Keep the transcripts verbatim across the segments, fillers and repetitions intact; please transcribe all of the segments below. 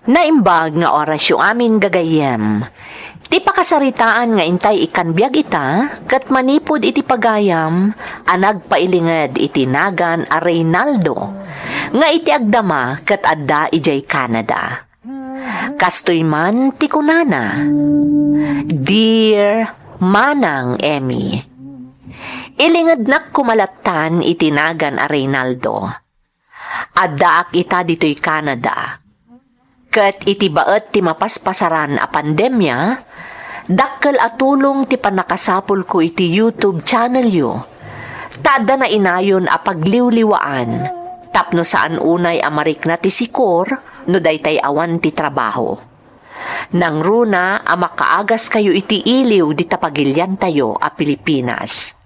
Naimbag nga orasyo amin, gagayyem. Ti pakasaritaan nga intay ikkan biag ita, ket manipud iti pagayam a nagpailinged iti nagan a Reynaldo, nga iti agdama ket adda idiay Canada. Kastoy man ti kunana, "Dear Manang Emmy, ilingednak koma lattan iti nagan a Reynaldo. Addaak ita ditoy Canada. Ket iti baet ti mapaspasaran a pandemia, dakkel a tulong ti pannakasapulko iti YouTube channelyo. Ta adda nainayon a pagliwliwaan tapno saan unay a marikna ti sikor no daytay awan ti trabaho. Nangruna a makaagaskayo iti iliw dita pagiliantayo a Pilipinas."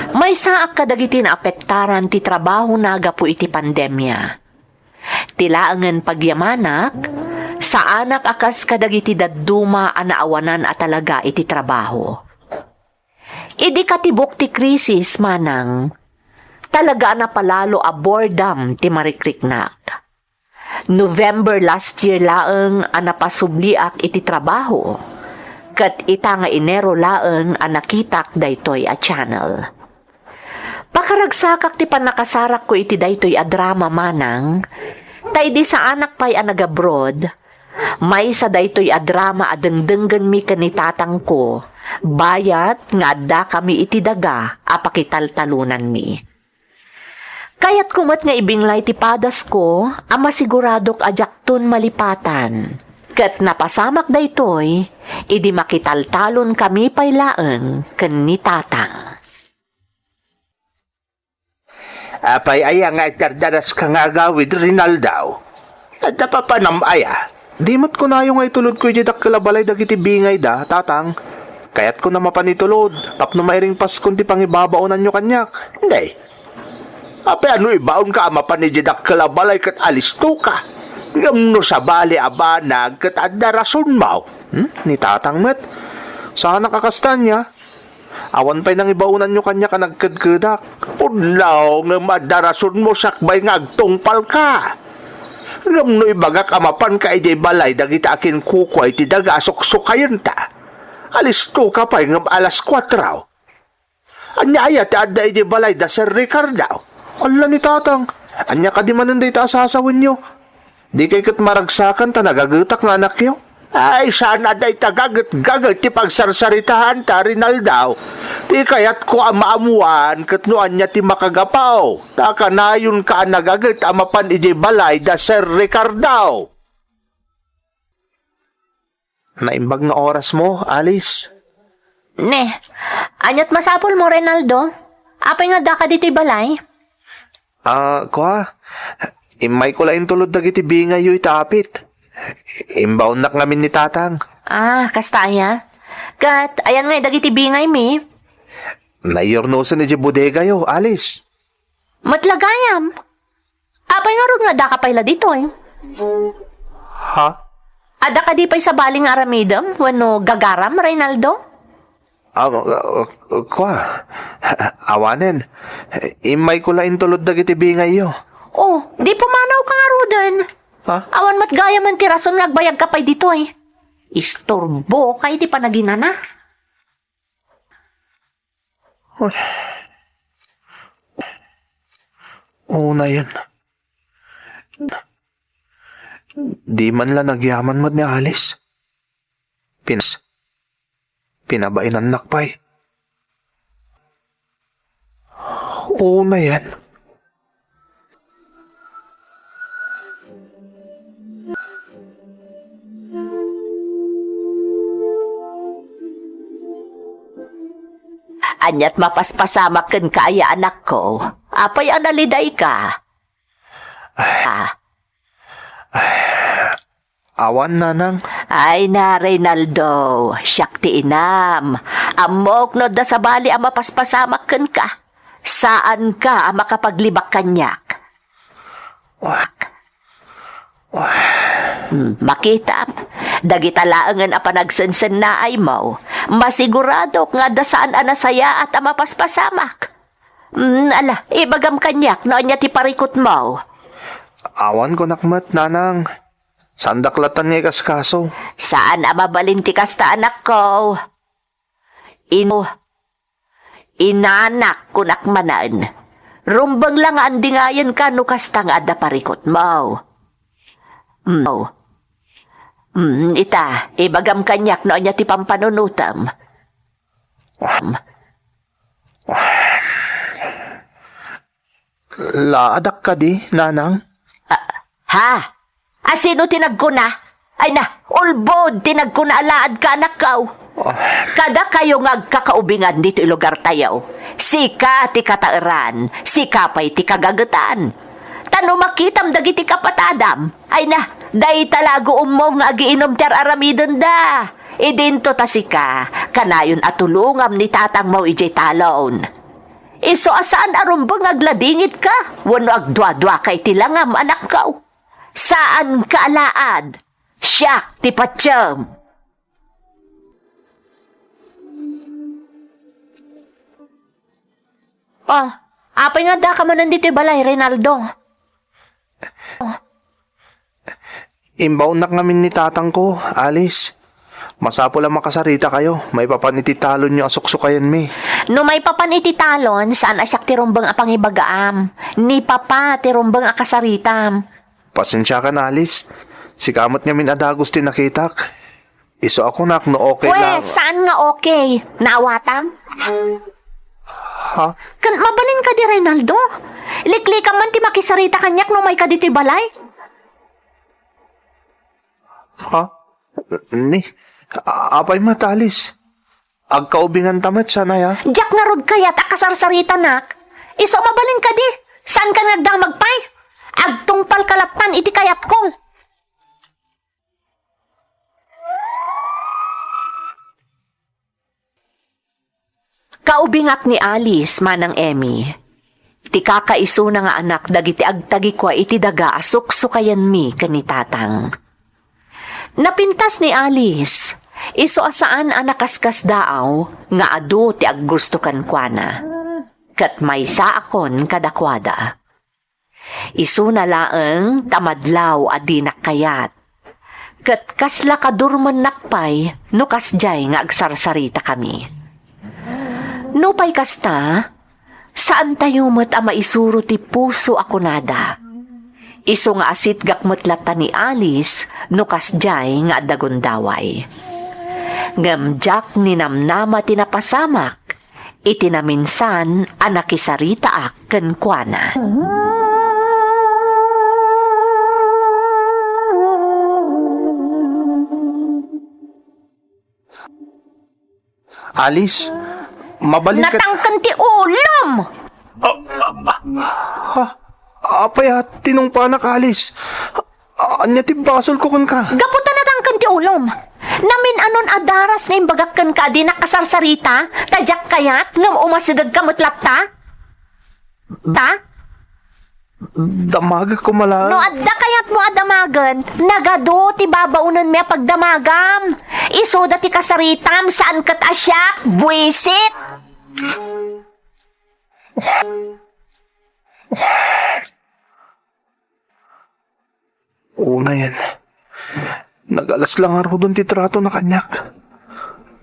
Maysaak kadagiti naapektaran ti trabahona gapu iti pandemia. Ti laengen pagyamanak, saanak a kas kadagiti dadduma a naawanan a talaga iti trabaho. Idi katibuk ti krisis, manang, talaga a napalalo a boredom ti marikriknak. November last year laeng a napasubliak iti trabaho, ket ita nga Enero laeng a nakitak daytoy a channel. Pakaragsakak ti pannakasarakko iti daytoy a drama, manang, ta idi saanak pay a nagabroad, maysa daytoy a drama a dengdenggenmi ken ni tatangko, bayat nga addakami iti daga a pakitaltalonanmi. Kayatko met nga ibinglay ti padasko a masiguradok a diakton malipatan. Ket napasamak daytoy idi makitaltalon kami pay laeng ken ni tatang. Apay aya nga agdardaraska nga agawid, Rinaldo? Adda papanam aya? Di met kunayo nga itulodko idiay dakkel a balay dagiti bingayda, tatang. Kayatko a mapan itulod tapno mairing paskon ti pangibabaonanyo kaniak. Nay, apay a no ibaonka a mapan idiay dakkel a balay ket alistoka? Ngem no sabali a banag ket adda rasonmo. Hmm? Ni tatang met. Saanak a kasta ania? Awan pay nangibaonanyo kaniak a nagkedkedak. Pudno, ngem adda rasonmo sakbay nga agtungpalka. Ngem no ibagak a mapanka idiay balay dagita a kinkukua iti daga a suksukayenta, alistoka pay ngem alas kuatro. Ania aya ti adda idiay balay da Sir Ricardo? Alla ni tatang, ania kadi manen dayta a sasawenyo? Dikay ket maragsakan ta nagagetak nga anakyo? Ay, saan a dayta gagetgaget ti pagsarsaritaanta, Rinaldo. Ti kayatko a maammoan ket no ania ti makagapu, ta kanayonka a nagaget a mapan idiay balay da Sir Ricardo. Naimbag nga orasmo, Alice. Ne, aniat masapulmo, Rinaldo? Apay nga addaka ditoy balay? Ah, kua, immayko la intulod dagiti bingayyo ita apit. Imbaonnak ngamin ni tatang. Ah, kasta aya? Ket ayan ngay dagiti bingaymi? Naiyurnosen idiay bodegayo, Alice. Met la gayam. Apay ngarud nga addaka pay la ditoy? Ha? Adda kadi pay sabali nga aramidem wenno gagaram, Reynaldo? Ah, ah, ah, kua. Awanen. Immayko la intulod dagiti bingayyo. Oh, di pumanawka ngaruden. Ha? Awan met gayamen ti rason nga agbayagka pay ditoy. Isturboka iti panaginana. Unayen. Di man la nagyaman met ni Alice. Pinas-, pinabainannak pay. Unayen. Aniat mapaspasamak kenka aya, anakko? Apay a nalidayka? Ah. Awan, nanang. Ay na, Reynaldo, siak ti inam. Ammok no adda sabali a mapaspasamak kenka. Saanka a makapaglibak kaniak. Hmm, makitam, dagita laengen a panagsensennaaymo, masiguradok nga adda saan a nasayaat a mapaspasamak. Hmm, ala, ibagam kaniak no ania ti parikutmo. Awan kunak met, nanang. Saandak latta nga ikaskaso. Saan a mabalin ti kasta, anakko. Ino, inanak, kunak manen. Rumbeng la nga andingayenka no kasta nga adda parikutmo. Mm. Mm, ita, ibagam kaniak no ania ti pampanunotem. Laadak kadi, nanang? Ah, ha? Asino ti nagkuna? Ay na, ulbod ti nagkuna a laadka, anakko. Ah. Kadakayo nga agkakaubingan ditoy lugartayo. Sika ti kataeran, sika pay ti kagagetan. Ta no makitam dagiti kapatadam, ay na, dayta la guummo nga agiinum ti ar-aramidenda. Idinto ta sika, kanayon a tulongam ni tatangmo idiay talon. Isu a saan a rumbeng nga agladingitka wenno agduaduaka iti langam, anakko. Saanka a laad. Siak ti patiem. Ah, apay nga addaka manen ditoy balay, Reynaldo? Imbaonnak ngamin ni tatangko, Alice. Masapul a makasaritakayo, maipapan iti talonyo a suksukayenmi. No maipapan iti talon, saan a siak ti rumbeng a pangibagaam. Ni Papa ti rumbeng a kasaritam. Pasensiakan, Alice. Sika met ngamin a dagus ti nakitak. Isu a kunak no okay lang. Pwes, saan nga okay? Naawatam? Ha? Ken mabalin kadi, Reynaldo? Liklikam man ti makisarita kaniak no umayka ditoy balay. Ha? Ni, a-, apay met, Alice? Agkaubinganta met, saan aya? Diak ngarud kayat a kasarsaritanak. Isu a mabalin kadi, saanka nga agdamag pay? Agtungpalka lattan iti kayatko. Kaubingak ni Alice, Manang Emmy. Ti kakaisuna nga anak dagiti agtagikua iti daga a suksukayenmi ken ni Tatang. Napintas ni Alice, isu a saan a nakaskasdaaw nga adu ti aggusto kenkuana. Ket maysaakon kadakuada. Isuna laeng ta madlaw a dinak kayat. Ket kasla kadurmennak pay no kasdiay nga agsarsaritakami. Nupay kasta, saantayo met a maisuro ti puso a kunada. Isu nga asitgak met latta ni Alice no kasdiay nga adda gundaway. Ngem diak ninamnama ti napasamak iti naminsan a nakisaritaak kenkuana. Alice, mabalin ka. Natangken ti ulom! Ah, ah, ah, apay a tinungpanak, Alice? Ania ti basolko kenka? Gapu ta natangken ti ulom. Namin-anon a daras nga imbagak kenka a dinak kasarsarita, ta diak kayat ngem umasidegka met latta? Ta? Damagek koma laeng. No adda kayatmo a damagen, nagadu ti babaonenmi a pagdamagam. Isuda ti kasaritam, saan ket a siak, buisit. Unayen, nagalas la ngaruden ti tratona kaniak.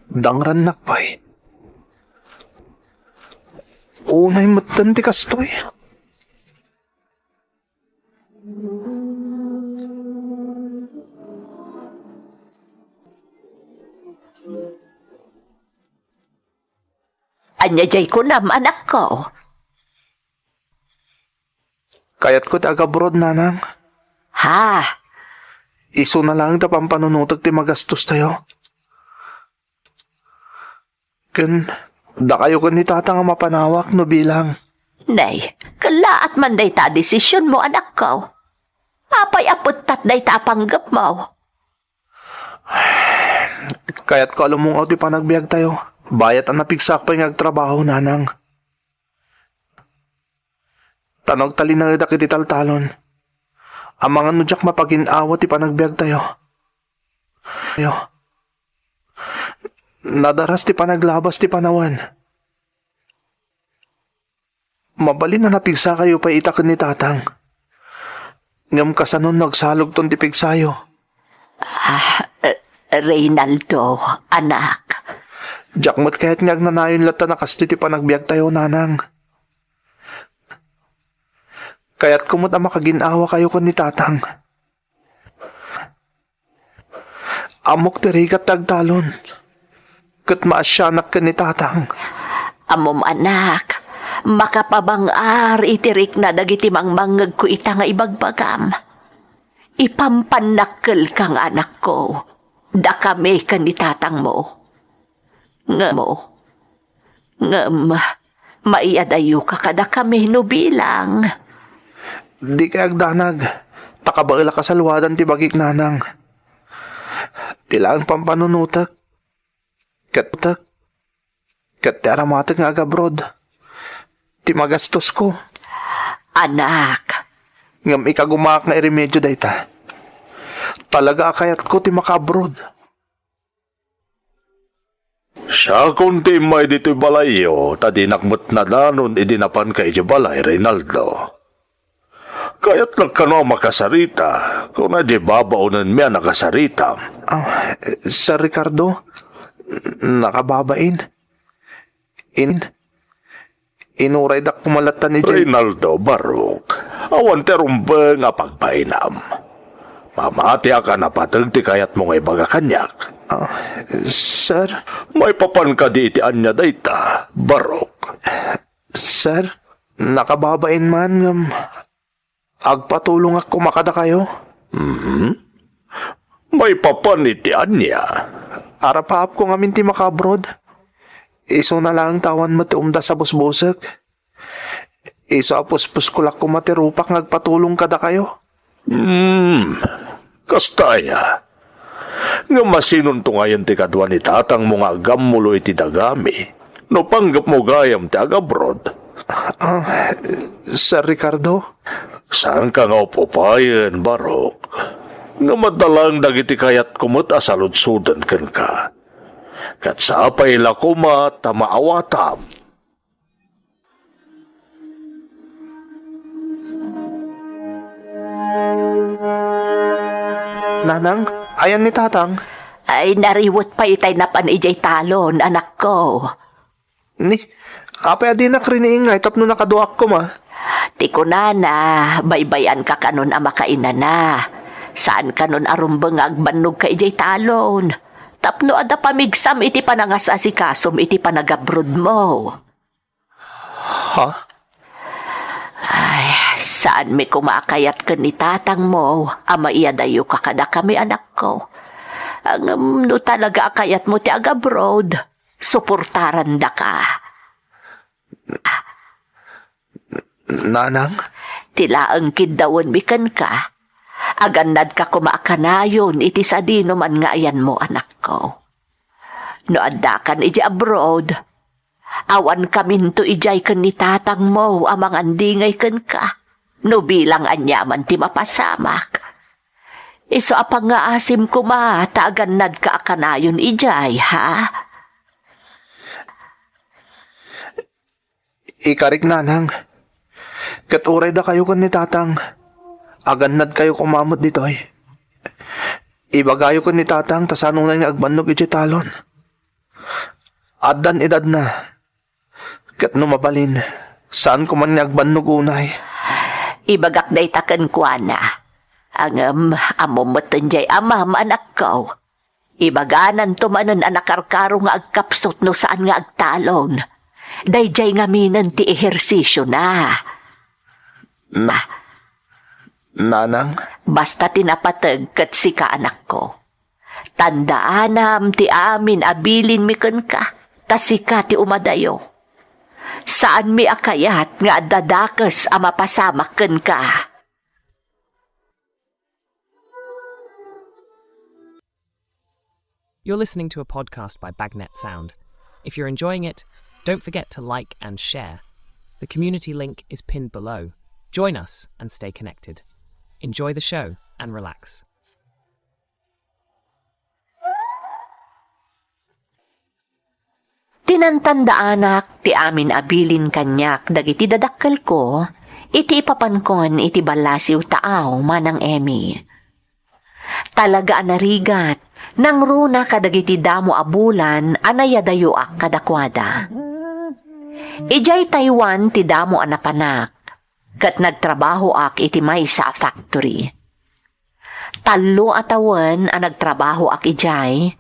Dangrannak pay. Unay metten ti kastoy. Ania diay kunam, anakko? Kayatko ti agabroad, nanang. Ha? Isuna laeng ta pampanunotek ti magastostayo. Ken, dakayo ken ni Tatang a mapanawak no bilang. Nay, kellaat man dayta a desisionmo, anakko. Apay a pettat dayta a panggepmo? Kayatko a lumung-aw ti panagbiagtayo. Bayat a napigsaak pay nga agtrabaho, nanang. Ta no agtalinaedak iti taltalon, amangan no diak mapagin-awa ti panagbiagtayo. Tayo. Nadaras ti panaglabas ti panawen. Mabalin a napigsakayo pay ita ken ni Tatang. Ngem kasano no agsalogton ti pigsayo? Ah, Reynaldo, anak. Diak met kayat nga agnanayon latta a kas ti panagbiagtayo, nanang. Kayatko met a makagin-awakayo ken ni tatang. Ammok ti rigat ti agtalon, ket maasianak ken ni tatang. Ammom, anak, makapabang-ar iti rikna dagiti mangmangngegko ita nga ibagbagam. Ipampannakkelka nga anakko, dakami ken ni tatangmo. Ngem, ngem, maiyadayoka kadakami no bilang. Dikay agdanag, ta kabaelak a salwadan ti bagik, nanang. Ti laeng pampanunotek, ket, ket ti aramatek nga agabrod, ti magastosko. Anak. Ngem ikagumaak nga iremedio dayta. Talaga a kayatko ti makaabroad. Siakon ti immay ditoy balayyo, ta dinak met nadanon idi napanka idiay balay, Reynaldo. Kayatnak kano a makasarita, kuna diay babaonenmi a nakasaritam. Ah, Sir Ricardo, nakababain. In-, Inuraydak koma latta ni Jay. Reynaldo, Barok, awan ti rumbeng a pagbainam. Mamatiak a napateg ti kayatmo nga ibaga kaniak. Ah, sir? Maipapan kadi iti ania dayta, Barok? Sir, nakababain man ngem agpatulongak koma kadakayo. Mhm. Maipapan iti ania? Arapaapko ngamin ti makaabroad. Isuna laeng ta awan met ti umdas a busbusek. Isu a puspusko la koma ti rupak nga agpatulong kadakayo. Hmm, kasta aya? Ngem masinonto ngayen ti kadua ni tatangmo nga agammulo iti dagami, no panggepmo gayam ti agabrod? Ah, Sir Ricardo? Saanka nga up-upayen, Barok. Ngem adda laeng dagiti kayatko met a saludsoden kenka. Ket sapay la koma ta maawatam. Nanang, ayan ni tatang? Ay, nariwet pay itay napan idiay talon, anakko. Ni, apay a dinak riniingay tapno nakaduak koma? Ti kunana, baybay-anka kanon a makainana. Saan kanon a rumbeng nga agbannogka idiay talon. Tapno adda pamigsam iti panangas-asikasom iti panagabrodmo. Ha? Ay, saanmi koma a kayat ken ni tatangmo a maiyadayoka kadakami, anakko. Ngem no talaga a kayatmo ti agabroad, suportarandaka. Nanang? Ti laeng kiddawenmi kenka, agannadka koma a kanayon iti sadinoman nga ayanmo, anakko. No addakan iti abroad, awankaminto idiay ken ni tatangmo a mangandingay kenka, no bilang aniaman ti mapasamak. Isu a pangngaasim koma ta agannadka a kanayon idiay, ha? Ikarik, nanang. Ket uray dakayo ken ni tatang, agannadkayo koma met ditoy. Ibagayo ken ni tatang ta saan unay nga agbannog idiay talon. Addan edadna. Ket no mabalin, saan koman nga agbannog unay. Ibagak dayta kenkuana. Ngem, ammom met diay amam, anakko. Ibagananto manen a nakarkaro nga agkapsut no saan nga agtalon. Daydiay ngaminen ti ehersisiona. Na, nanang? Basta ti napateg ket sika, anakko. Tandaanam ti amin a bilinmi kenka, ta sika ti umadayo. Saanmi a kayat nga adda dakes a mapasamak kenka. You're listening to a podcast by Bagnet Sound. If you're enjoying it, don't forget to like and share. The community link is pinned below. Join us and stay connected. Enjoy the show and relax. Tinantandaanak ti amin a bilin kaniak dagiti dadakkelko iti ipapankon iti ballasiw taaw, Manang Emmy. Talaga a narigat, nangruna kadagiti damo a bulan a nayadayoak kadakuada. Idiay Taiwan ti damo a napanak, ket nagtrabahoak iti maysa a factory. Tallo a tawen a nagtrabahoak idiay,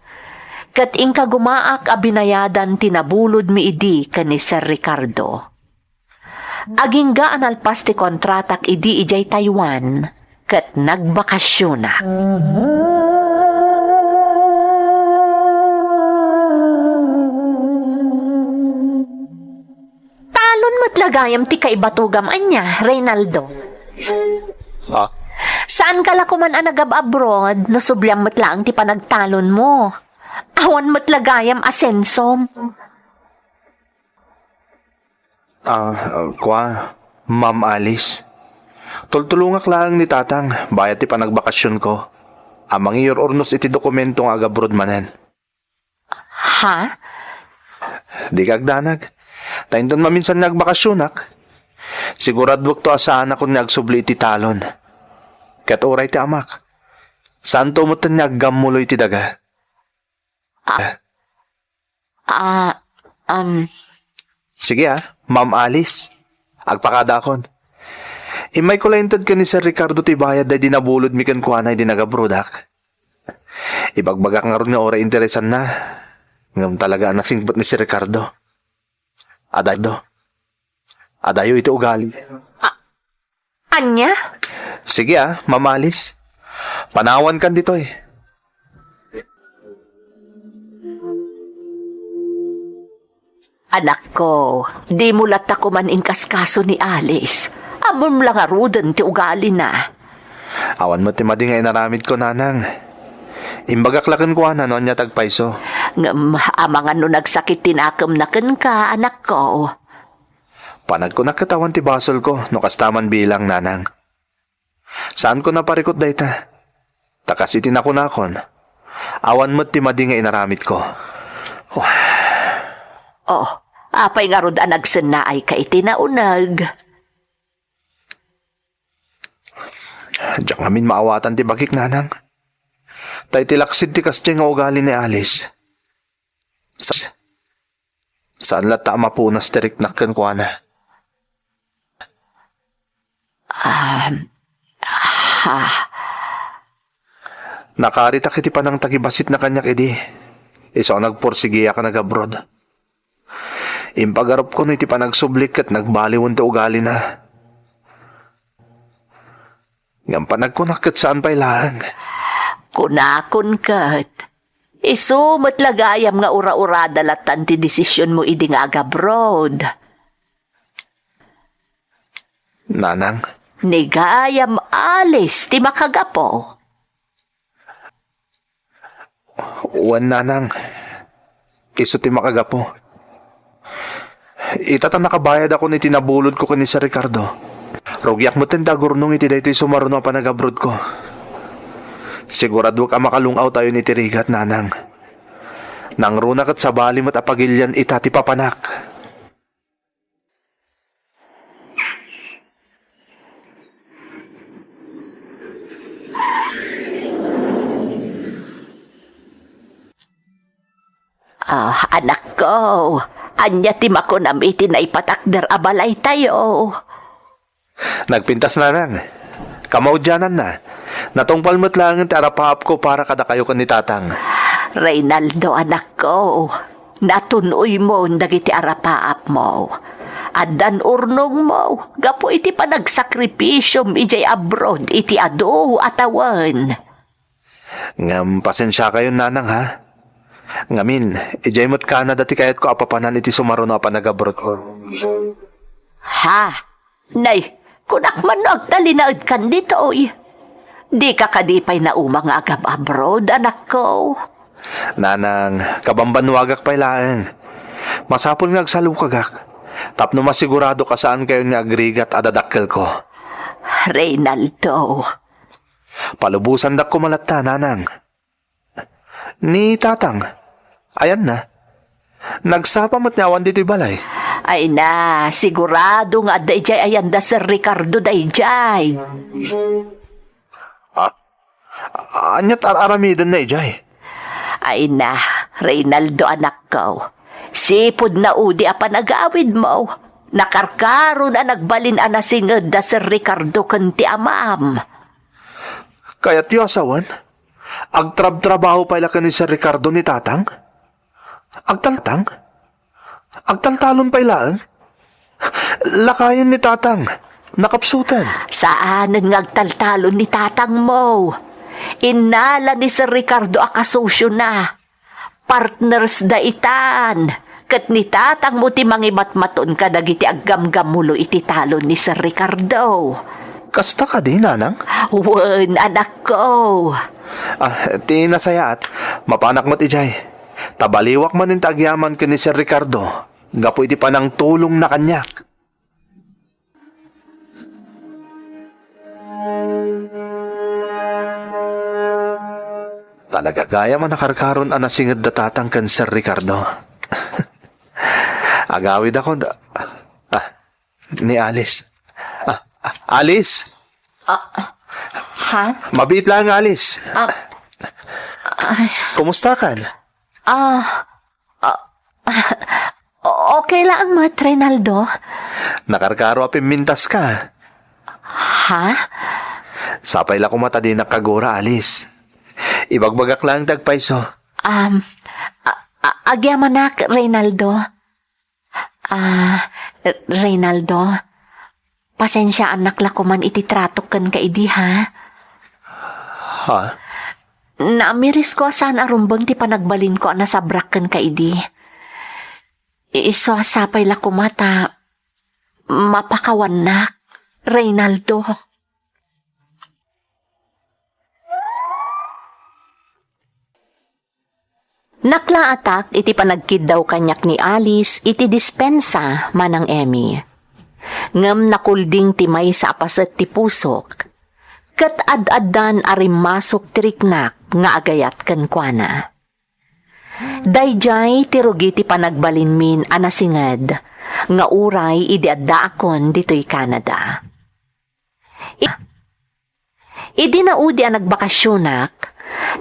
ket inkagumaak a binayadan ti nabulodmi idi ken ni Sir Ricardo. Agingga a nalpas ti kontratak idi idiay Taiwan, ket nagbakasionak. Talon met la gayam ti kaibatogam ania, Reynaldo? Ah? Saanka la koman a nagab-abroad no subliam met laeng ti panagtalonmo. Awan met la gayam asensom. Ah, ah, kua, Ma'am Alice. Tultulongak laeng ni Tatang bayat ti panagbakasionko a mangiur-urnos iti dokumento nga agabroad manen. Ha? Dika agdanag. Ta inton maminsan nga agbakasionak, siguraduekto a saanakon nga agsubli iti talon. Ket uray ti amak, saanto metten nga aggammulo iti daga. Ah. Ah, um. Sige, ah, Ma'am Alice. Agpakadaakon. Immayko la inted ken ni Sir Ricardo ti bayad daydi nabulodmi kenkuana idi nagabrodak. Ibagbagak ngarud nga uray interesanna, ngem talaga a nasingpet ni Sir Ricardo. Adayo. Adayo iti ugali. A-, ania? Sige, ah, Ma'am Alice. Panawankan ditoy. Anakko, dimo latta koman inkaskaso ni Alice. Ammom la ngaruden ti ugalina. Awan met ti madi nga inaramidko, Nanang. Imbagak la kenkuana no ania ti agpayso. Ngem amangan no nagsakit ti nakemna kenka, anakko. Panagkunak ket awan ti basolko no kasta man bilang, Nanang. Saanko naparikut dayta. Ta kas iti nakunakon, awan met ti madi nga inaramidko. Oh, apay ngarud a nagsennaayka iti nauneg? Diak ngamin maawatan ti bagik, Nanang. Ta iti laksid ti kasdiay nga ugali ni Alice, sa-, saan latta a mapunas ti riknak kenkuana. Ah, ha. Nakaritak iti panangtagibasitna kaniak idi, isu a nagpursigiak a nagabroad. Impagarupko no iti panagsublik ket nagbaliwen ti ugalina. Ngem panagkunak ket saan pay laeng. Kunakon ket, isu met la gayam nga ura-urada lattan ti desisionmo idi nga agabroad. Nanang? Ni gayam Alice ti makagapu. Wen, Nanang. Isu ti makagapu. Ita ta nakabayadakon iti nabulodko ken ni Sir Ricardo. Rugiak metten ti agurnong iti daytoy sumaruno a panagabrodko. Siguraduek a makalung-awtayon iti rigat, Nanang. Nangruna ket sabali met a pagilian ita ti papanak. Ah, anakko, ania ti makunam iti naipatakder a balaytayo? Nagpintas, Nanang. Kamaudiananna, natungpal met laengen ti arapaapko para kadakayo ken ni Tatang. Reynaldo, anakko, natun-oymon dagiti arapaapmo. Addan urnongmo gapu iti panagsakripisom idiay abroad iti adu a tawen. Ngem pasensiakayon, Nanang, ha? Ngamin, idiay met Canada ti kayatko a papanan iti sumaruno a panagabrodko. Ha? Nay, kunak man no agtalinaedkan ditoy. Dika kadi pay nauma nga agab-abroad, anakko? Nanang, kabambannuagak pay laeng. Masapul nga agsalukagak tapno masiguradok a saankayon nga agrigat a dadakkelko. Reynaldo. Palubosandak koma latta, Nanang. Ni Tatang, ayanna? Nagsapa met nga awan ditoy balay. Ay na, sigurado nga adda idiay ayanda Sir Ricardo daydiay. Ah, Ania't ar-aramidenna idiay? Ay na, Reynaldo, anakko. Sipud naudi a panagawidmo, nakarkaron a nagbalin a nasinged da Sir Ricardo ken ti amam. Kayatyo a sawen? Agtrabtrabaho pay la ken ni Sir Ricardo ni Tatang? Agtaltang? Agtaltalon pay laeng? Lakayen ni Tatang. Nakapsuten. Saanen nga agtaltalon ni Tatangmo. Innala ni Sir Ricardo a kasosiona. Partners da itan. Ket ni Tatangmo ti mangimatmaton kadagiti aggamgammulo iti talon ni Sir Ricardo. Kasta kadi, nanang? Wen, anakko. Ah, ti nasayaat, mapanak met idiay. Ta baliwak manen ti agyaman ken ni Sir Ricardo gapu iti panangtulongna kaniak. Talaga gayam a nakarkaron a nasinged da Tatang ken Sir Ricardo. Agawidakon. Ah, ni Alice. Ah, ah, Alice! Ah, ha? Mabiit lang, Alice. Ah, ay. Kumusta kan? Ah, ah, ah, okay lang met, Reynaldo. Nakarkaro a pimmintas ka. Ha? Sapay la koma ta dinak kagura, Alice. Ibagbagak lang ti agpayso. Um, a-, a-, agyamanak, Reynaldo. Ah, R-, Reynaldo, pasensiaannak la koman iti tratok kenka idi, ha? Ha? Naamirisko a saan a rumbeng ti panagbalinko a nasabrak kenka idi. Isu a sapay la koma ta mapakawannak, Reynaldo. Naklaatak iti panagkiddaw kaniak ni Alice iti dispensa, Manang Emmy. Ngem nakulding ti maysa a paset ti pusok, ket ad-addan a rimmasok ti riknak nga agayat kenkuana. Daydiay ti rugi ti panagbalinmin a nasinged nga uray idi addaakon ditoy Canada. I-, idi naudi a nagbakasionak,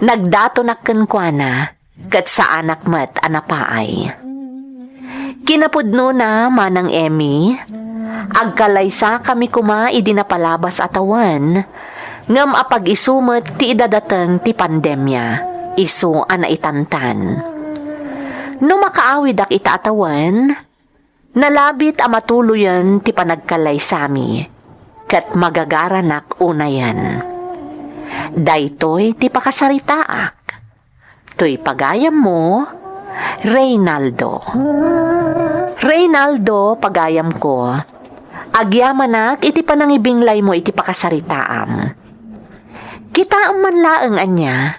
nagdatonak kenkuana, ket saanak met a napaay. Kinapudnona, Manang Emmy, agkalaysakami koma idi napalabas a tawen, ngem apag-isu met ti idadateng ti pandemia, isu a naitantan. No makaawidak ita a tawen, nalabit a matuloyen ti panagkalaysami, ket magagaranak unayen. Daytoy ti pakasaritaak. Toy pagayammo, Reynaldo. Reynaldo, pagayamko, agyamanak iti panangibinglaymo iti pakasaritaam. Kitaem man laeng ania,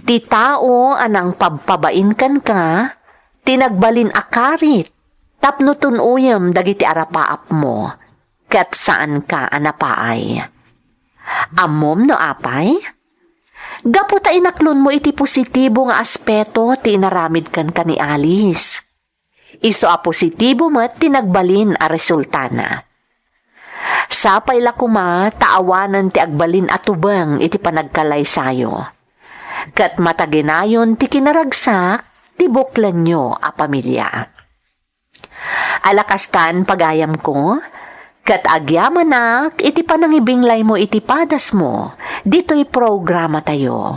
ti tao a nangpabpabain kenka, ti nagbalin a karit tapno tun-oyem dagiti arapaapmo, ket saanka a napaay. Ammom no apay? Gapu ta inaklonmo iti positibo nga aspeto ti inaramid kenka ni Alice. Isu a positibo met ti nagbalin a resultana. Sapay la koma ta awanen ti agbalin a tubeng iti panagkalaysayo. Ket mataginayon ti kinaragsak ti buklenyo a pamilia. Ala kastan, pagayamko, ket agyamanak iti panangibinglaymo iti padasmo ditoy programatayo.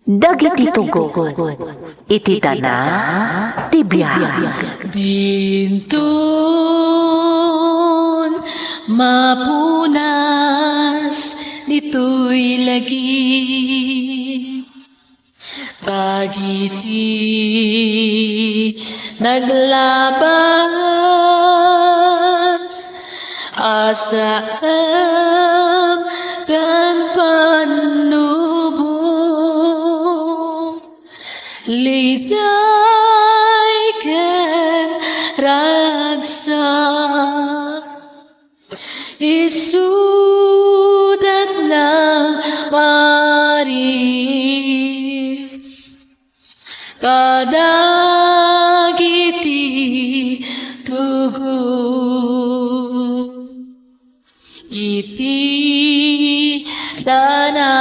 Dagiti tugot iti dana ti biag. Dinton mapunas ditoy lagi. Dagiti naglabas a saem ken pannubo, ligday ken ragsak. Isudat nang paris kadagiti tugot iti dana.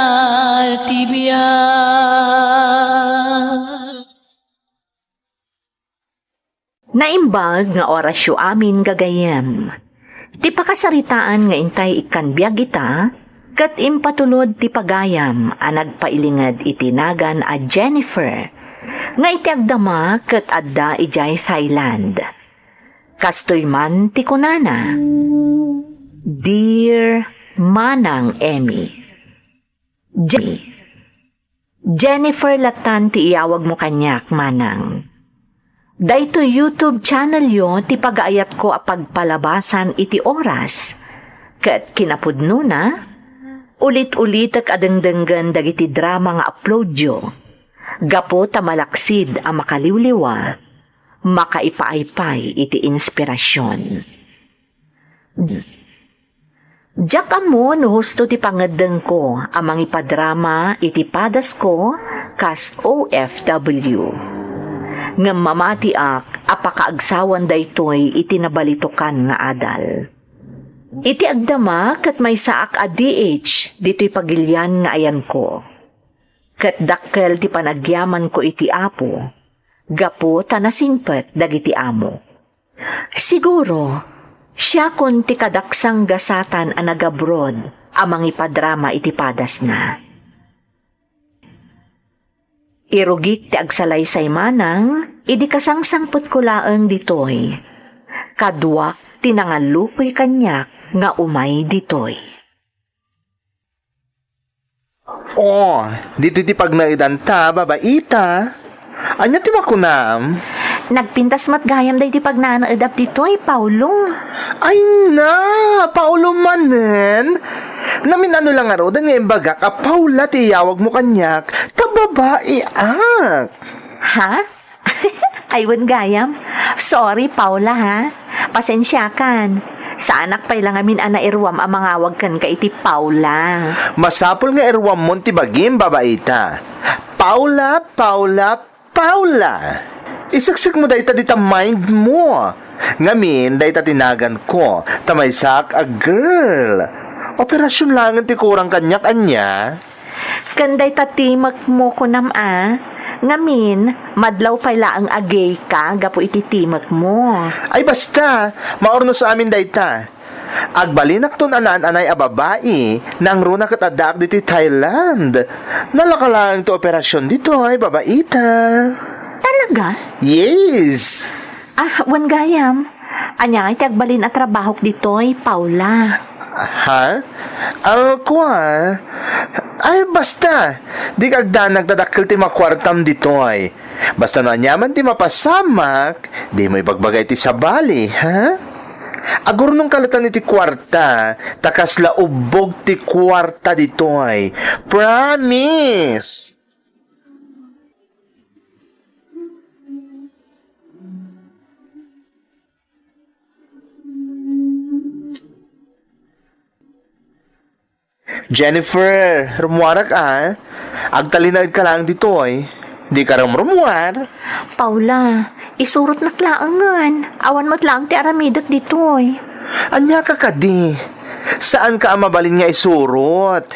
Naimbag nga orasyo amin, gagayyem. Ti pakasaritaan nga intay ikkan biag ita, ket impatulod ti pagayam a nagpailinged iti nagan a Jennifer, nga iti agdama ket adda idiay Thailand. Kastoy man ti kunana, "Dear Manang Emmy, Jenny, Jennifer latan ti iyawagmo kaniak, Manang. Daytoy YouTube channelyo ti pagaayatko a pagpalabasan iti oras, ket kinapudnona, ulit-ulitek a dengdenggen dagiti drama nga uploadyo, gapu ta malaksid a makaliwliwa, makaipaaypay iti inspirasion." Diak ammo no husto ti pangeddengko a mangipadrama iti padasko kas O F W. Ngem mamatiak a pakaagsawan daytoy iti nabalitokan nga adal. Iti agdama ket maysaak a D H ditoy pagilian nga ayanko. Ket dakkel ti panagyamanko iti Apo, gapu ta nasingpet dagiti amo. Siguro, siakon ti kadaksanggasatan a nagabroad a mangipadrama iti padasna. Irugik ti agsalaysay, Manang, idi kasangsangpetko laeng ditoy. Kaduak ti nangallukoy kaniak nga umay ditoy. Oh, ditoy ti pagnaedanta, babaita. Ania ti makunam? Nagpintas met gayam daytoy pagnanaedam ditoy, Paulo. Ay na, Paulo manen? Namin-ano la ngaruden nga imbagak a Paula ti iyawagmo kaniak, ta babaiak. Ha? Ay, wen gayam. Sorry, Paula, ha? Pasensiakan. Saanak pay la ngamin a nairuam a mangawag kenka iti Paula. Masapul nga iruammon ti bagim, babaita. Paula, Paula, Paula! Iseksek mo dayta dita mind mo. Ngamin, dayta ti naganko, ta maysaak a girl. Operasion laengen ti kurang kaniak, ania? Ken dayta timek mo kunam a, ngamin, madlaw pay laeng a gay ka gapu iti timek mo. Ay basta, maurnos amin dayta. Agbalinakton a naan-anay a babai, nangruna ket addaak ditoy Thailand. Nalaka laeng ti operasion ditoy, babaita. Talaga? Yes. Ah, wen gayam. Ania ngay ti agbalin a trabahok ditoy, Paula? Ha? Ah, kua? Ay, basta. Dika agdanag ta dakkel ti makuartam ditoy. Basta no aniaman ti mapasamak, dimo ibagbaga iti sabali, ha? Agurnongka latta iti kuarta, ta kasla ubbog ti kuarta ditoy. Promise! Jennifer, rummuarak a. Agtalinaedka laeng ditoy. Dika rumrummuar. Paula, isurotnak laengen. Awan met laeng ti aramidek ditoy. Aniaka kadi? Saanka a mabalin nga isurot?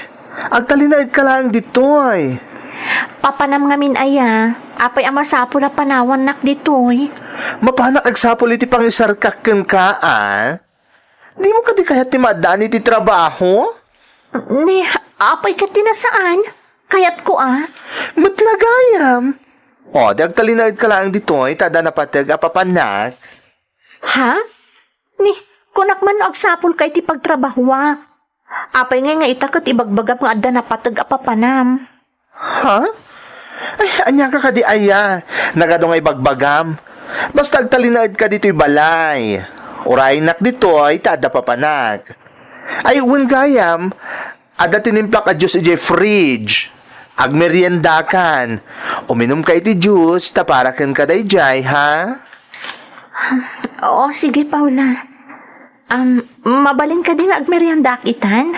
Agtalinaedka laeng ditoy. Papanam ngamin aya, apay a masapul a panawannak ditoy? Mapanak agsapul iti pangisarkak kenka, a? Dimo kadi kayat ti maaddaan iti trabaho? Ni, apay ket ti nasaan? Kayatko a. Met la gayam. O, di agtalinaedka laeng ditoy, ta adda napateg a papanak. Ha? Ni, kunak man no agsapulka iti pagtrabahoak. Apay ngay nga ita ket ibagbagam nga adda napateg a papanam? Ha? Ay, aniaka kadi aya? Nagadu nga ibagbagam. Basta agtalinaedka ditoy balay. Uraynak ditoy ta adda papanak. Ay, wen gayam, adda tinimplak a juice idiay fridge. Agmeriendakan. Uminumka iti juice, ta para kenka daydiay, ha? Oo, sige, Paula. Am, mabalin kadi nga agmeriendaak itan?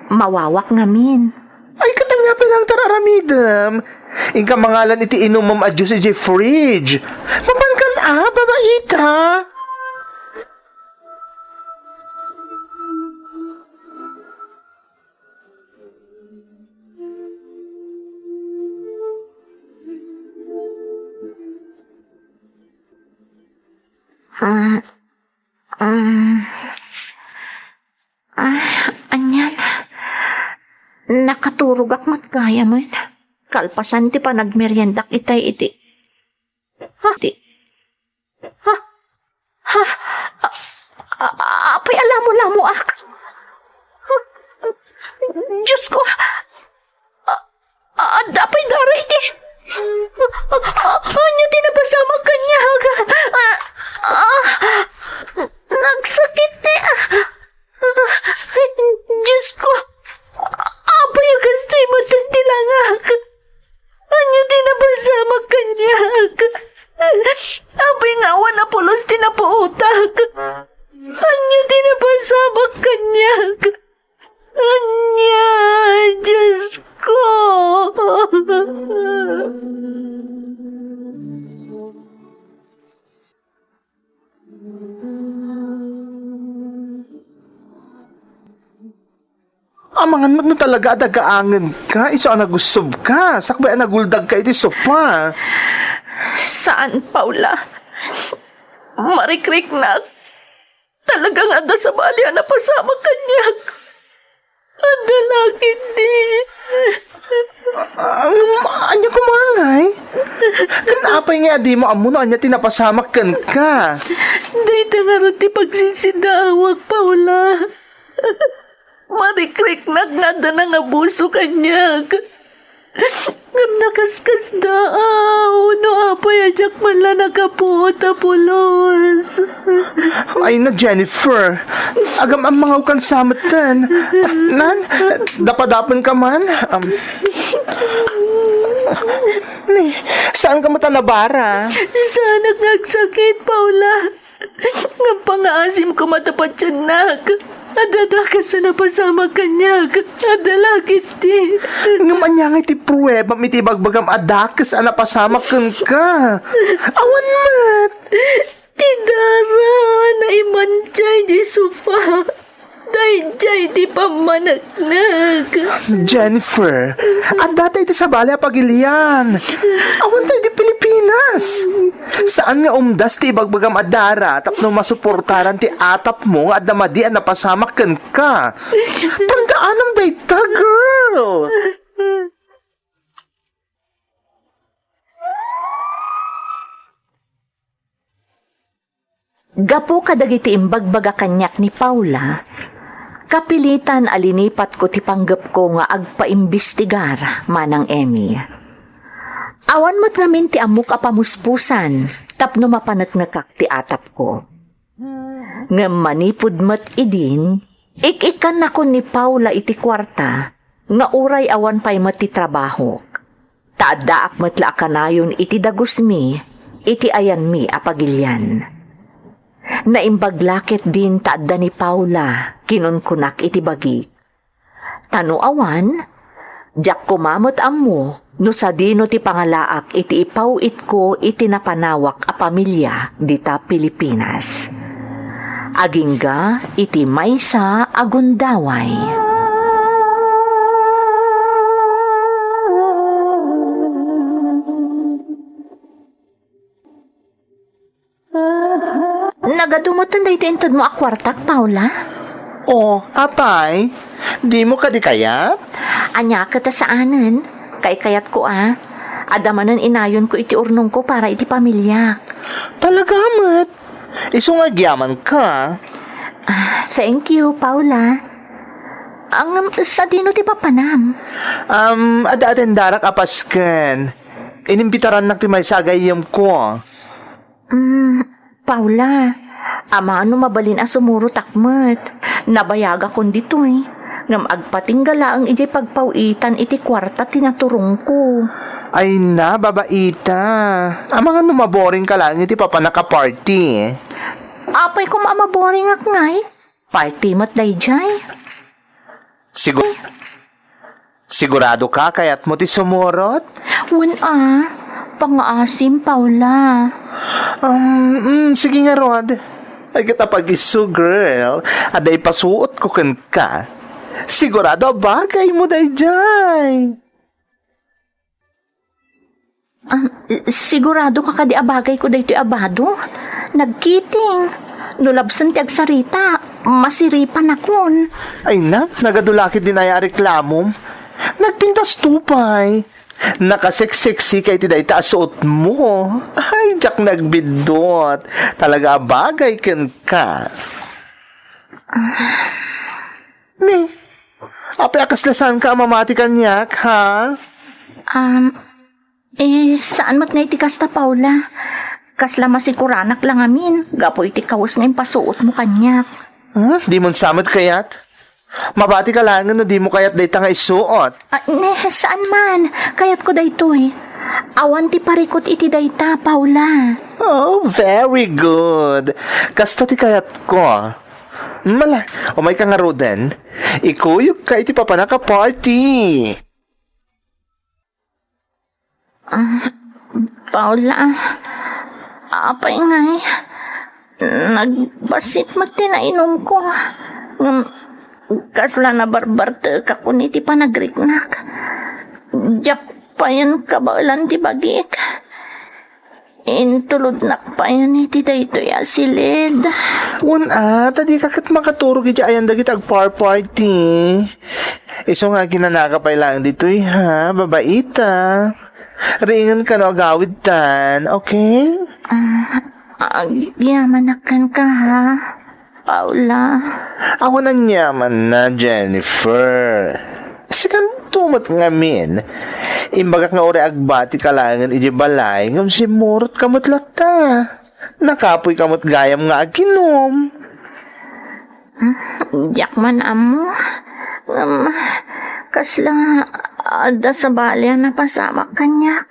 Mawawak ngamin. Ay, ket ania pay laeng ti ar-aramidem? Inka mangalan iti inumem a juice idiay fridge. Mapankan a, babaita? Ah, ah, ah, anian? Nakaturogak met gayamen. Kalpasan ti panagmeriendak itay iti, ha? Iti, ha? Ha? A-, a-, apay a lamo-lamoak? Ha? Diosko! A-, a-, adda pay dara iti, a-, a-, ania ti napasamak kaniak? A-, a-, nagsakit ti, a-, Diosko, apay a kastoy met ti langak? Ania ti napasamak kaniak? Apay nga awan a pulos ti napuotak? Ania ti napasamak kaniak? Ania, Diosko? Amangan met no talaga a dagaangenka, isu a nagussobka, sakbay a naguldagka iti sofa. Saan, Paula. Marikriknak. Talaga nga adda sabali a napasamak kaniak. Adda la ketdi. Ah, ngem ania koma ngay? Ken apay nga a dimo ammo no ania ti napasamak kenka? Dayta ngarud ti pagsinsidaawak, Paula. Marikriknak nga adda nangabuso kaniak. Ngem nakaskasdaaw no apay a diak man la nakapuot a pulos. Ay na, Jennifer. Agam-ammangawkan sa metten. Nan, dapadapenka man. Um, ni, saan ka met a nabara? Saanak nga agsakit, Paula. Ngem pangaasim koma ta patiennak. Adda dakes a napasamak kaniak. Adda la ketdi. Ngem ania ngay ti pruebam iti ibagbagam a dakes a napasamak kenka? Awan met. Ti dara a naimantiay di sofa. Daydiay ti pammaneknek. Jennifer, addata iti sabali a pagilian. Awanta iti Pilipinas. Saan nga umdas ti ibagbagam a dara tapno masuportaran ti atapmo nga adda madi a napasamak kenka. Tandaanam dayta, girl. Gapu kadagiti imbagbaga kaniak ni Paula, kapilitan a linipatko ti panggepko nga agpaimbestigar, Manang Emmy. Awan met ngamin ti ammok a pamuspusan tapno mapaneknekak ti atapko. Ngem manipud met idin, ik-ikkannakon ni Paula iti kuarta nga uray awan pay met ti trabahok. Ta addaak met la a kanayon iti dagusmi, iti ayanmi a pagilian. Naimbag la ketdin ta adda ni Paula, kinunkunak iti bagik. Ta no awan, diak koma met ammo no sadino ti pangalaak iti ipaw-itko iti napanawak a pamilia dita Pilipinas. Agingga iti maysa a gundaway. Nagadu metten daytoy intedmo a kuartak, Paula? O, apay? Dimo kadi kayat? Ania ket a saanen? Kaykayatko a. Adda manen inayonko iti urnongko para iti pamiliak. Talaga met? Isu nga agyamanka. Ah, thank you, Paula. Ngem sadino ti papanam? Um, adda atendarak a pasken. Inimbitarannak ti maysa a gayyemko. Mm, Paula, amangan no mabalin a sumurotak met. Nabayagakon ditoy. Ngem agpatingga laeng idiay pagpaw-itan iti kuarta ti naturongko. Ay na, babaita. Amangan no maboringka laeng iti papanak a party. Apay koma a maboringak ngay? Party met daydiay. Sigur-, sigurado ka kayatmo ti sumurot? Wen a, pangaasim, Paula. Um, mm, sige ngarud. Ay, ket apag-isu, girl. Adda ipasuotko kenka. Sigurado a bagaymo daydiay. Ah, sigurado ka kadi a bagayko daytoy a bado? Nagkiting. No labsen ti agsarita, masiripanakon. Ay na, nagadu la ketdin aya a reklamom. Nagpintas to pay. Nakaseksexy ka iti dayta a suotmo. Ay, diak nagbiddut. Talaga a bagay kenka. Ni, apay a kasla saanka a mamati kaniak, ha? Um, eh, saan met nga iti kasta, Paula? Kasla masikuranak la ngamin, gapu iti kawes nga impasuotmo kaniak. Hmm, dimon sa met kayat? Mabati ka laengen no dimo kayat dayta nga isuot. Ah, ne, saan man. Kayatko daytoy. Awan ti parikut iti dayta, Paula. Oh, very good. Kasta ti kayatko. Mala, umayka ngaruden. Ikuyogka iti papanaka party. Ah, Paula, apay ngay, nagbassit met ti nainumko. Ngem kasla nabarbartekakon iti panagriknak. Diak payen kabaelan ti bagik. Intulodnak payen iti daytoy a silid. Wen a, ta dika ket makaturog iti ayan dagiti agparparty. Isu nga aginanaka pay laeng ditoy, ha, babaita. Riingen kano agawidtan, okay? Ah, agyamanak kenka, ha, Paula. Awan aniamanna, Jennifer. Sikanto met ngamin. Imbagak nga uray agbati ka laengen iti balay, ngem simmurotka met latta. Nakapuy ka met gayam nga aginom. Diak man ammo. Ngem, kasla adda sabali a napasamak kaniak.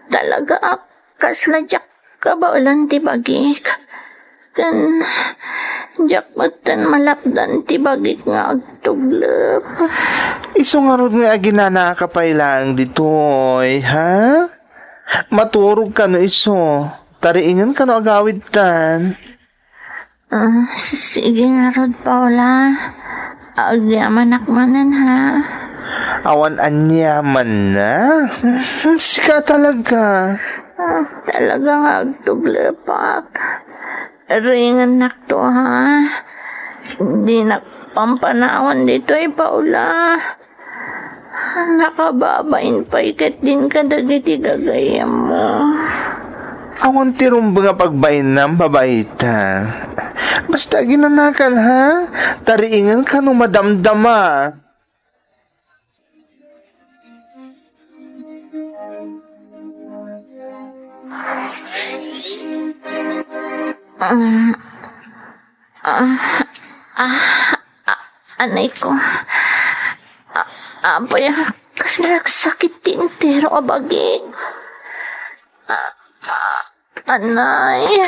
Talaga, kasla diak kabaelan ti bagik. Ken, diak metten malapdan ti bagik nga agtuglep. Isu ngarud nga aginanaka pay laeng ditoy, ha? Maturog kano isu, ta riingen kano agawidtan. Ah, s-, sige ngarud, Paula. Agyamanak manen, ha? Awan aniamanna? Sika talaga. Ah, talaga nga agtuglepak. Ringennak to, ha? Dinak pampanawan ditoy, Paula. Nakababain pay ketdin kadagiti gagayyemmo. Awan ti rumbeng a pagbainam, babaita. Basta aginanakan, ha? Ta riingen kano madamdama. Ah, ah, ah, ah, anay ko. Ah, apay, ah, kasla nagsakit ti entero a bagik. Ah, ah, anay.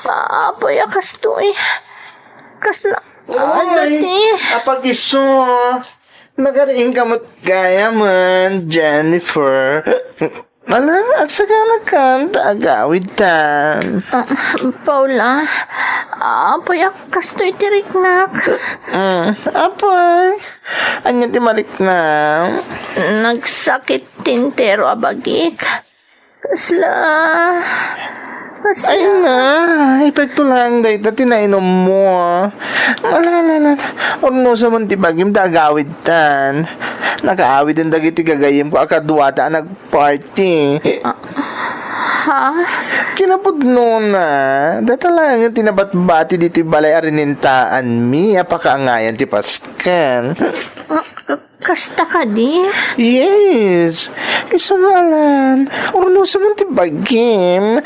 Ah, apay, ah, kastoy. Kasla, adda ti. Apag-isu. Nagariing ka met gayamen, Jennifer. Ala, agsaganakan ta agawidtan. Ah, Paula, apay a kastoy ti riknak? Mm, apay. Ania ti mariknam? Nagsakit ti entero a bagik. Kasla, kasla. Ay na, epekto laeng dayta ti nainummo, ah. Ala, ala, ala. Urnosem ti bagim ta agawidtan. Nakaawiden dagiti gagayyemko a kaduata a nag- party. Ah, ha? Kinapudnona, dayta laengen ti nabatbati ditoy balay a rinintaanmi a pakaangayan ti Paskan. Ah, kasta kadi? Yes. Isu nga alan, urnosem ti bagim.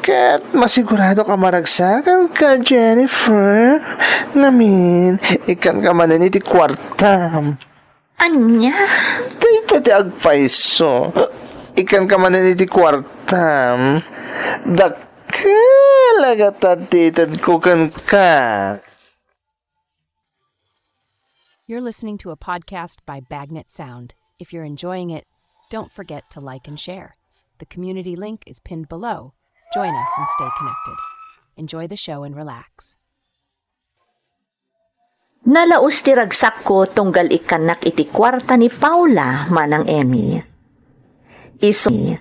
Ket masiguradok a maragsakanka, Jennifer. Ngamin, ikkanka manen iti kuartam. Ania? Dayta ti agpayso. Ikkanka manen iti kuartam. Dakkel a gatad ti itedko kenka. You're listening to a podcast by Bagnet Sound. If you're enjoying it, don't forget to like and share. The community link is pinned below. Join us and stay connected. Enjoy the show and relax. Nalaus ti ragsakko tunggal ikkannak iti kuarta ni Paula manang Emmy. Isu-,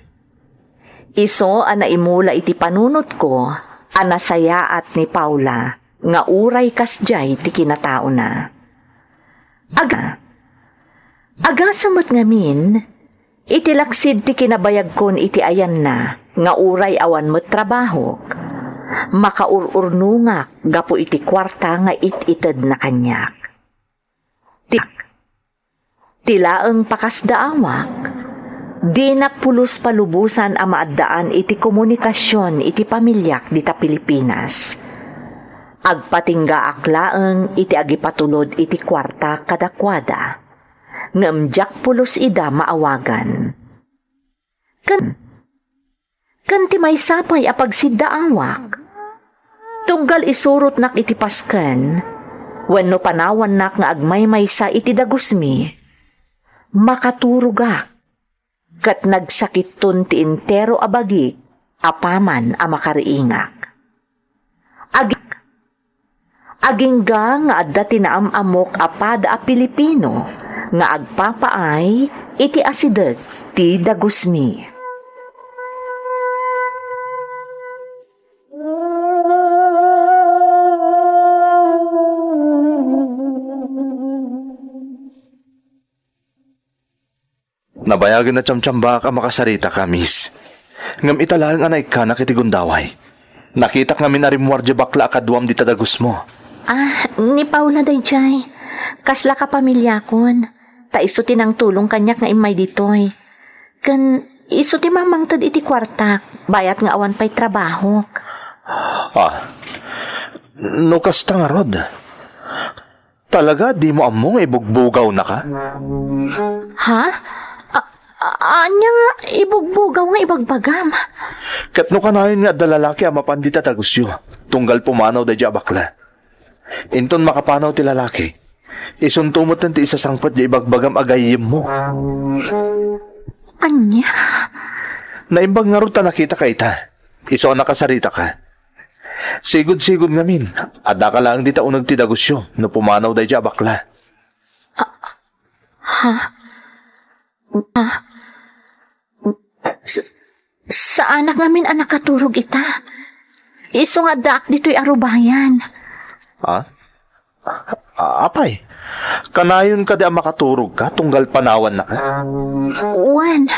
Isu a naimula iti panunotko a nasayaat ni Paula nga uray kasdiay ti kinataona. Aga, agasa met ngamin, iti laksid ti kinabayagkon iti ayanna nga uray awan met trabahok, makaur-urnongak gapu iti kuarta nga it-itedna kaniak. Ti, ti laeng pakasdaawak, dinak pulos palubosan a maaddaan iti komunikasion iti pamiliak dita Pilipinas. Agpatinggaak laeng iti agipatulod iti kuarta kadakuada, ngem diak pulos ida maawagan. Ken, ken ti maysa pay a pagsiddaawak, tunggal isurotnak iti pasken wenno panawannak nga agmaymaysa iti dagusmi, makaturogak, ket nagsakitton ti entero a bagik apaman a makariingak. Agi-, agingga nga adda ti naam-ammok a pada a Pilipino nga agpapaay iti asideg ti dagusmi. Nabayagen a tiamtiambaak a makasarita ka, miss. Ngem ita laeng a naikkanak iti gundaway. Nakitak ngamin a rimmuar diay bakla a kaduam dita dagusmo. Ah, ni Paula daydiay. Kasla kapamiliakon. Ta isu ti nangtulong kaniak nga immay ditoy. Ken isu ti mamangted iti kuartak, bayat nga awan pay trabahok. Ah, no kasta ngarud, talaga dimo ammo nga ibugbugawnaka? Ha? A-, a-, ania nga ibugbugaw nga ibagbagam? Ket no kanayon nga adda lalaki a mapan dita dagusyo, tunggal pumanaw daydiay a bakla. Inton makapanaw ti lalaki, isunto metten ti isasangpet diay ibagbagam a gayyemmo. Ania? Naimbag ngarud ta nakitaka ita. Isu a nakasaritaka. Sigud-sigud ngamin, addaka laeng dita uneg ti dagusyo no pumanaw daydiay a bakla. Ha? Ah, sa-, saanak ngamin a nakaturog ita. Isu nga addaak ditoy a rubayan. Ha? A-, apay, kanayon kadi a makaturogka tunggal panawannaka? Wen,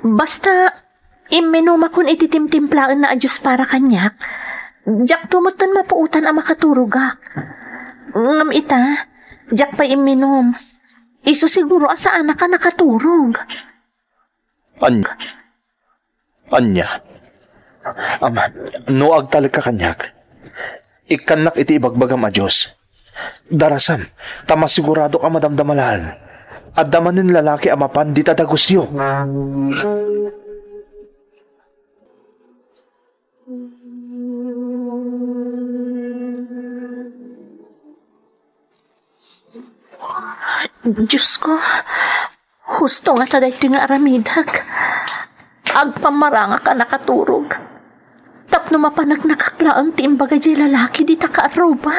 basta imminumakon iti timtimplaenna a Dios para kaniak. Diakto metten mapuotan a makaturogak. Ngem ita, diak pay imminum. Isu siguro a saanak a nakaturog. Anya? Anya? Ama, no agtalekka kaniak, ikkannak iti ibagbagam a Dios. Darasam, ta masiguradok a madamdama laeng. Adda manen lalaki a mapan dita dagusyo. Diosko, husto ngata daytoy nga aramidek. Agpammarangak a nakaturog. Tapno mapaneknekak laeng ti imbaga diay lalaki dita kaarruba.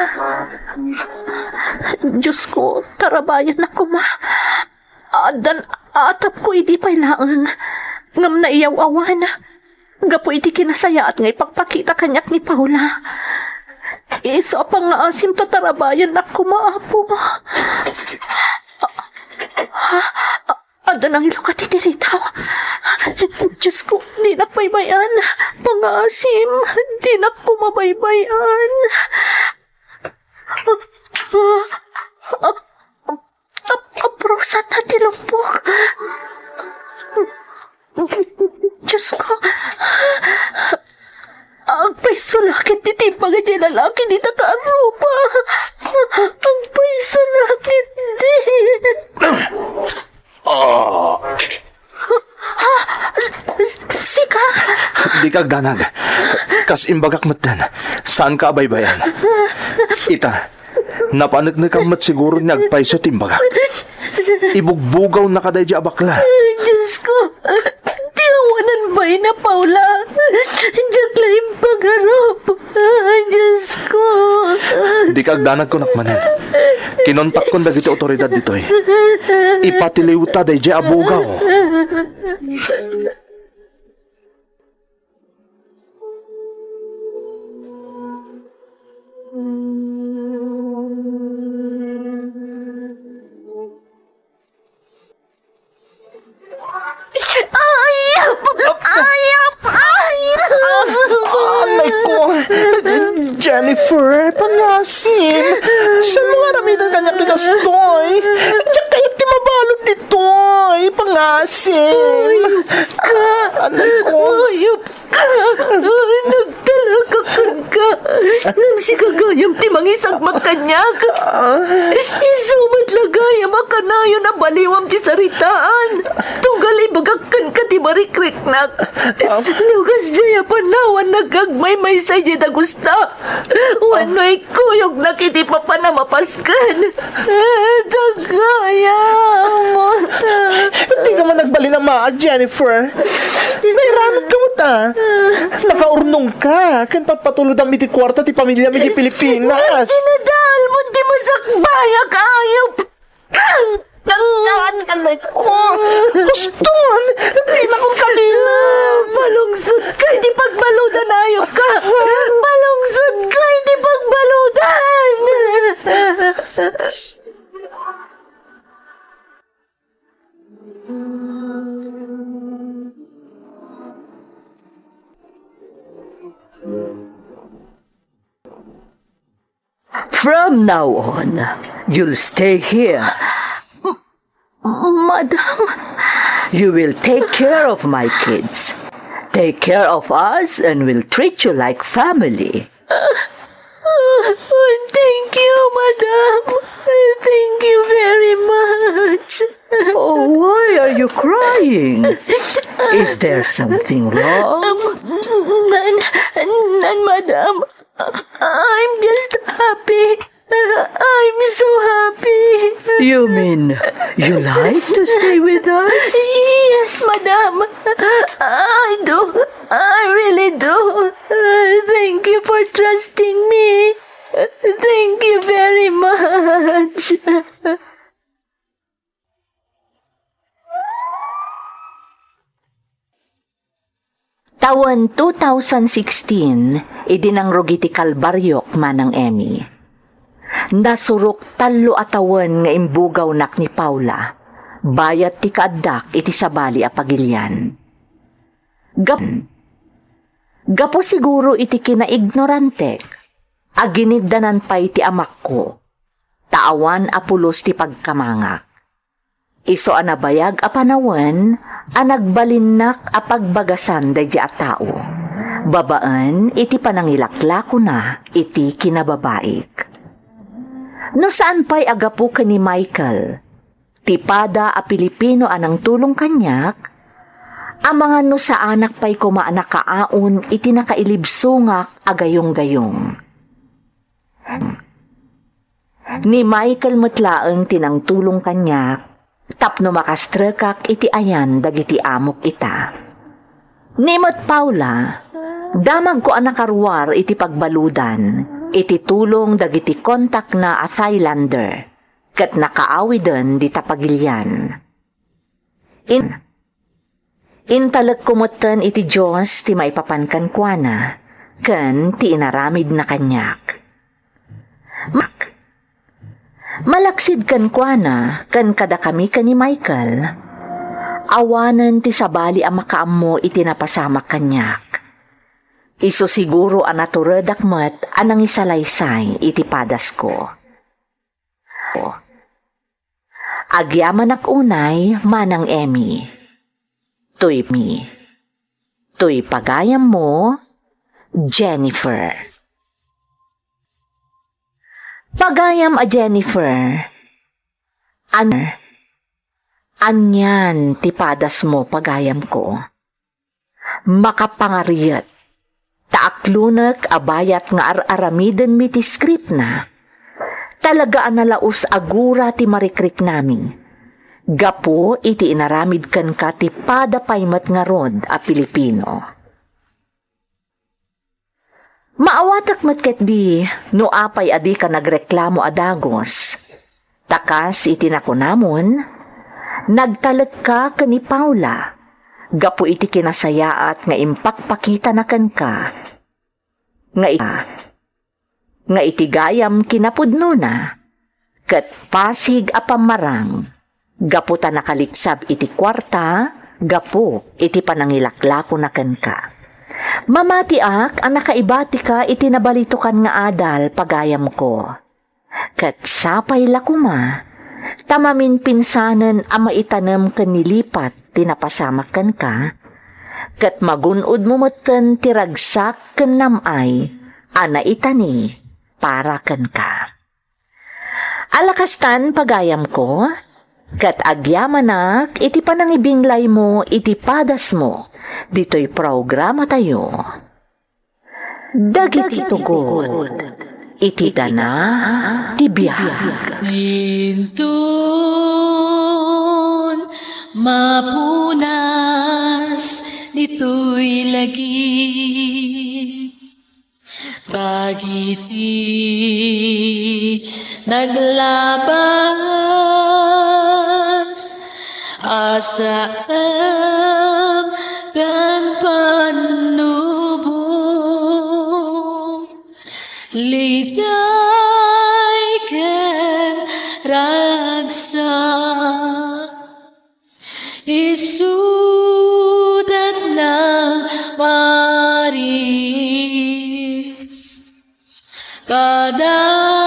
Diosko, tarabayannak koma. Addan atapko idi pay laeng, ngem naiyaw-awan gapu iti kinasayaat nga ipakpakita kaniak ni Paula. Isu a pangngaasim ta tarabayannak koma, Apo. Ha? Adda nangilukat iti ritaw. Diosko, dinak baybay-an. Pangngaasim, dinak koma baybay-an. Ap-, aprusan na ti lupok. Diosko, agpayso la ket ti timbag diay lalaki dita kaarruba. Agpayso la ketdi. Ah! Ha? S-, sika? Dika agdanag. Kas imbagak metten, saanka a baybay-an. Ita, napaneknekam met siguro ni agpayso ti imbagak. Ibugbugawnaka daydiay a bakla. Diosko, ti awanan baina, Paula. Diak la impagarup. Ay, Diosko. Dika agdanag, kunak manen. Kinontakkon dagiti otoridad ditoy. Ipatiliwta daydiay a bugaw. Jennifer, pangasim. Saan mo nga aramiden kaniak ti kastoy? Diak kayat ti mabalud ditoy, pangasim. Anay ko. Hayop ka! Nagtalek a kenka. Ngem sika gayam ti mangisagmak kaniak. Isu met la gayam a kanayon a baliwam ti saritaan. Tunggal ibagak kenka ti marikriknak. No kasdiay a panawan, nagagmaymaysa idiay dagusta. Wenno ikkuyognak iti papan a mapasken. Dagayam. Dika man agbalin a maag, Jennifer. Nairanutka met a. Nakaurnongka ken papatulodam iti kuarta ti pamiliam iti Pilipinas. Inadalmon ti masakbayak a ayup. Husto man, dinakon kabila. Malungsod ka, di pagbaludan, ayup ka. Malungsod ka, di pagbaludan. From now on, you'll stay here. Madam. You will take care of my kids. Take care of us and we'll treat you like family. Oh, thank you, madam. Thank you very much. Oh, why are you crying? Is there something wrong? Um, none, none, madam. I'm just happy. I'm so happy. You mean you like to stay with us? Yes, madam. I do. I really do. Thank you for trusting me. Thank you very much. Tawen two thousand sixteen, idi nangrugi ti kalbariok, Manang Emmy. Nasurok tallo a tawen nga imbugawnak ni Paula, bayat ti kaaddak iti sabali a pagilian. Gap-, gapu siguro iti kinaignorantek, aginiddanan pay ti amakko, ta awan a pulos ti pagkamangak. Isu a nabayag a panawen a nagbalinnak a pagbagasan daydiay a tao, babaen iti panangilaklakona iti kinababaik. No saan pay a gapu ken ni Michael, ti pada a Pilipino a nangtulong kaniak, amangan no saanak pay koma a nakaaon iti nakailibsongak a gayonggayong. Ni Michael met laeng ti nangtulong kaniak tapno makastrekak iti ayan dagiti amok ita. Ni met Paula, damagko a nakaruar iti pagbaludan iti tulong dagiti kontakna a Thailander ket nakaawiden dita pagilian. In-, intalekko metten iti Dios ti maipapan kenkuana ken ti inaramidna kaniak. Mak-, malaksid kenkuana ken kadakami ken ni Michael, awanen ti sabali a makaammo iti napasamak kaniak. Isu siguro a naturedak met a nangisalaysay iti padasko. Agyamanak unay, Manang Emmy. Toy mi. Toy pagayammo, Jennifer. Pagayam a Jennifer. An-, anian ti padasmo, pagayamko? Makapangariet, ta aklonek a bayat nga ar-aramidenmi ti scriptna. Talaga a nalaus a gura ti marikriknami, gapu iti inaramid kenka ti pada pay met ngarud a Pilipino. Maawatek met ketdi no apay a dika nagreklamo a dagus. Ta kas iti nakunamon, nagtalekka ken ni Paula gapu iti kinasayaat nga impakpakitana kenka nga ita, nga iti gayam kinapudnona, ket pasig a pammarang gapu ta nakaliksab iti kuarta gapu iti panangilaklakona kenka. Mamatiak a nakaibatika iti nabalitokan nga adal, pagayamko. Ket sapay la koma ta maminpinsanen a maitanem ken nilipat ti napasamak kenka, ket magun-odmo metten ti ragsak ken nam-ay a naitani para kenka. Ala kastan, pagayamko, ket agyamanak iti panangibinglaymo iti padasmo ditoy programatayo. Dagiti tugod iti dana ti biag. Inton mapunas ditoy lagi, dagiti naglabas, asam ken pannubo, ligay ken ragsak. Isudat nang Maris kada